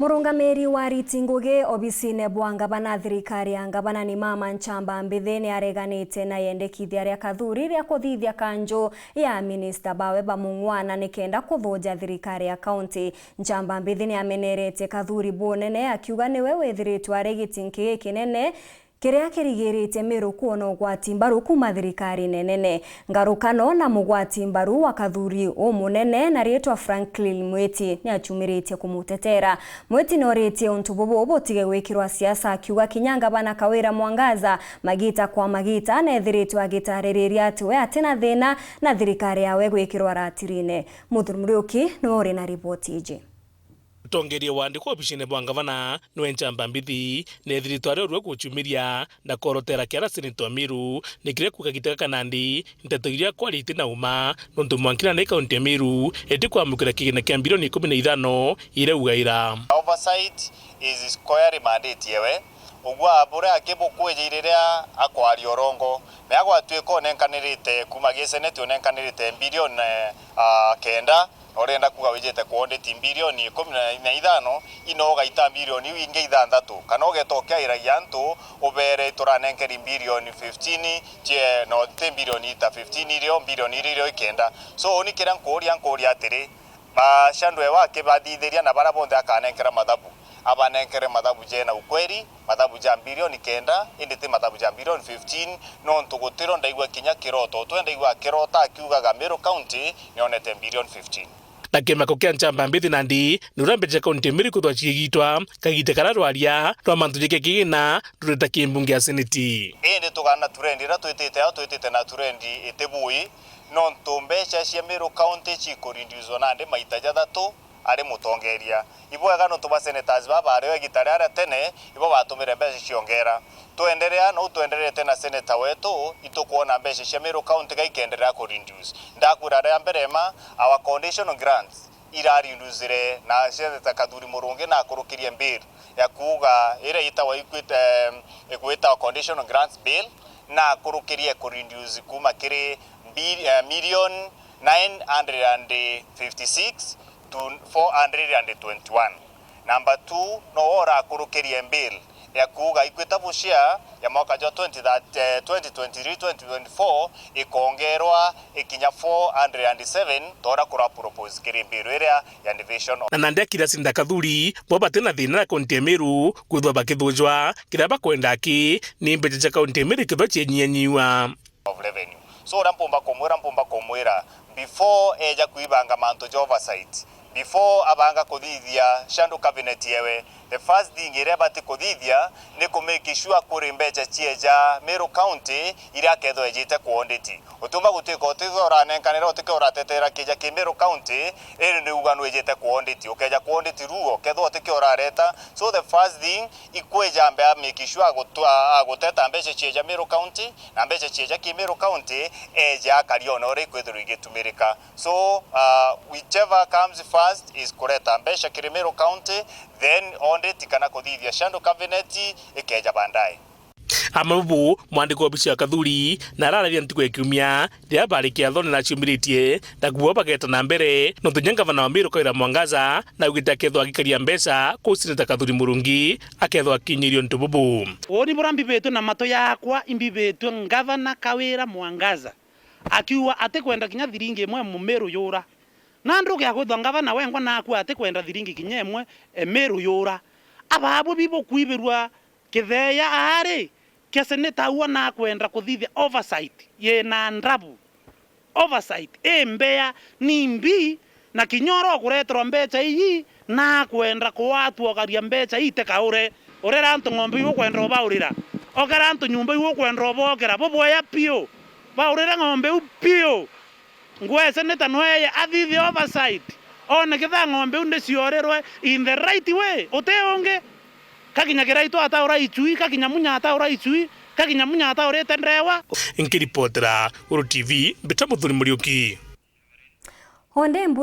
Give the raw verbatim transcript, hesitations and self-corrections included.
Murungamiri wa ariti ngugi obisine bwa ngavana, thirikari ya ngavana, ni Mama Nchamba Mbithi, ni areganite na yendekithia ria Kathuri ria kuthithia kanju ya minista bawe bamung'wana nikenda kuthuja thirikari ya kaunti. Nchamba Mbithi ni ameneretie Kathuri bunene, akiuga niwe withiritwe ari giti nki gikinene kiria kirigiritie Miru kwona ugwati mbaru kuuma thirikarine nene. Ngarukano na mugwati mbaru wa Kathuri umunene na riitwa Franklin Mwiti ni achumiritie kumutetera. Mwiti noritie untu bubu butige gwikirwa siasa, akiuga kinya ngavana Kawira Mwangaza magita kwa magita neethiritwe agitaririria ati we atina thina na thirikari yawe gwikirwa ratirine. Muthuri Muriuki niwe uri na riboti iji. Mutongeria wa andiki obisine bwa ngavana niwe Nchamba Mbithi, neethiritwe ari urue guchumiria na korotera kiara seneta wa Miru, ni kiria kuuga gitega kana ndi nteto iria kwaria iti na uma, nontu mwanki nandi kaunti ya Miru itikwamukira kigina kia mbirioni ikumi na ithano iria ugaira. Oversight is squarely mandate yewe. Ugua buria aki bukwiji riria akwaria urongo, na agwatuika unenkanirite kuuma gi seneti unenkanirite mbirioni, eh, ah, kenda, na urenda kuuga wijite ku audit mbirioni ikumi na ithano, ino ugaita mbirioni iu ingi ithanthatu, kana ugeta ukiairagia antu ubere turanenkeri mbirioni fifteen, tie, no ti mbirioni ita fifteen irio, mbirioni irio irio ikenda. So, uni kiria nkuuria, nkuuria atiri, ba Shandwe wake bathithiria na baria bonthe akanenkera mathabu, abanenkere mathabu jena ukweli, mathabu ja mbirioni kenda, indi ti mathabu ja mbirioni fifteen, nontu gutirio ndaigua kinya kiroto. Twe ndaigua akirota akiugaga Meru County nionete mbirioni fifteen. Na kimako kia Nchamba Mbithi nandi ni uria mbeca cia kaunti ya Meru ikwithwa ciigitwa, kagita karia rwaria rwa mantu ja kigina rureta ki mbunge ya seneti. Indi tugana turendi iria twitite ao, twitite na turendi iti bui, nontu mbeca cia Meru County cikurinduzwa nandi maita jathatu ari mutongeria. Ibwega nontu ba senators baba bario igita riaria tene, ibo batumire mbeca ciongera. Twenderea, nou twenderete na senator wetu, itukwona mbeca cia Meru County ga ikenderea ku reduce. Ndakwira ria mbere ma, our conditional grants ira reducire, na senator Kathuri Murungi na akurukirie bill ya kuuga iria itagwa equit-, em, igwitawa conditional grants bill, na akurukirie ku reduce kuma kiri mbi-, eh, million nine hundred and fifty-six to four hundred and twenty-one. Number two, no urakurukirie bill ya kuuga equitable share ya mwaka jwa twenty thirty, eh, twenty twenty-three, twenty twenty-four ikongerwa ikinya four hundred and seven, tora kura propose kiri bill iria ya division. Na nandi akira Sinda Kathuri, bo bati na thina na kaunti ya Meru, kwithwa bakithujwa, kiria bakwenda aki ni mbeca cia kaunti ya Meru ikithwa cienyianyiwa. Of revenue. So, uria mpumba kumwira, mpumba kumwira, before eja kwibanga mantu ja oversight, before abanga kuthithia shadow cabinet yewe, the first thing iria abati kuthithia ni ku make sure kuri mbeca cieja Meru County iria akethwa ejite ku audit. Utiumba gutuika utikio uranenkanira, utikio uratetera kija ki Meru County, iri ni uga nwijite ku audit. Ukeja ku audit ruo, kethwa utikio urareta. So, the first thing, ikwija ambe a make sure agutu-, a-, aguteta mbeca cieja Meru County, na mbeca cieja ki Meru County, eja akaria ona uria ikwithirwa igitumirika. So, uh, whichever comes first is kureta mbeca kiri Meru County, then audit kana kuthithia shadow cabinet ikeja baadaye. Amwe bubu, mwandiki wa obici ya Kathuri, na arararia ntuku ya kiumia, riria bari kiathone na aciumiritie, na kuo bageta na mbere, nontu kinya ngavana wa Meru Kawira Mwangaza, na augite akethwa agikaria mbeca, kuu Seneta Kathuri Murungi, akethwa akinyirio untu bubu. Uuni buria mbibitwe na matu yakwa, imbibitwe ngavana Kawira Mwangaza akiuga atikwenda kinya thiringi imwe Mumiru yura. Na nduge akwithwa ngavana wengwa naku atikwenda thiringi kinya imwe e Miru yura. Ababu bibukwibirwa kitheya aari kia seneta ua nakwenda kuthithia oversight yina ndabu. Oversight imbea ni mbi, na kinya uria ukureterwa mbeca ii nakwenda kuatwa ukaria mbeca ii tikaure. Urera antu ng'ombe iu ukwenda ubaurira, okera antu nyumba iu ukwenda ubokera, bubwea piu, baurire ng'ombe iu piu. Ngwese ni ta nweye athithie oversight, one ketha ng'ombe iu ndiciorirwe in the right way, uti ungi. Kakinya kiraitwa ataura icui, kakinya munya ataura icui, kakinya munya ataurite ndewa. Nkiripotera Uru T V, mbita Muthuri Muriuki. Onde mbura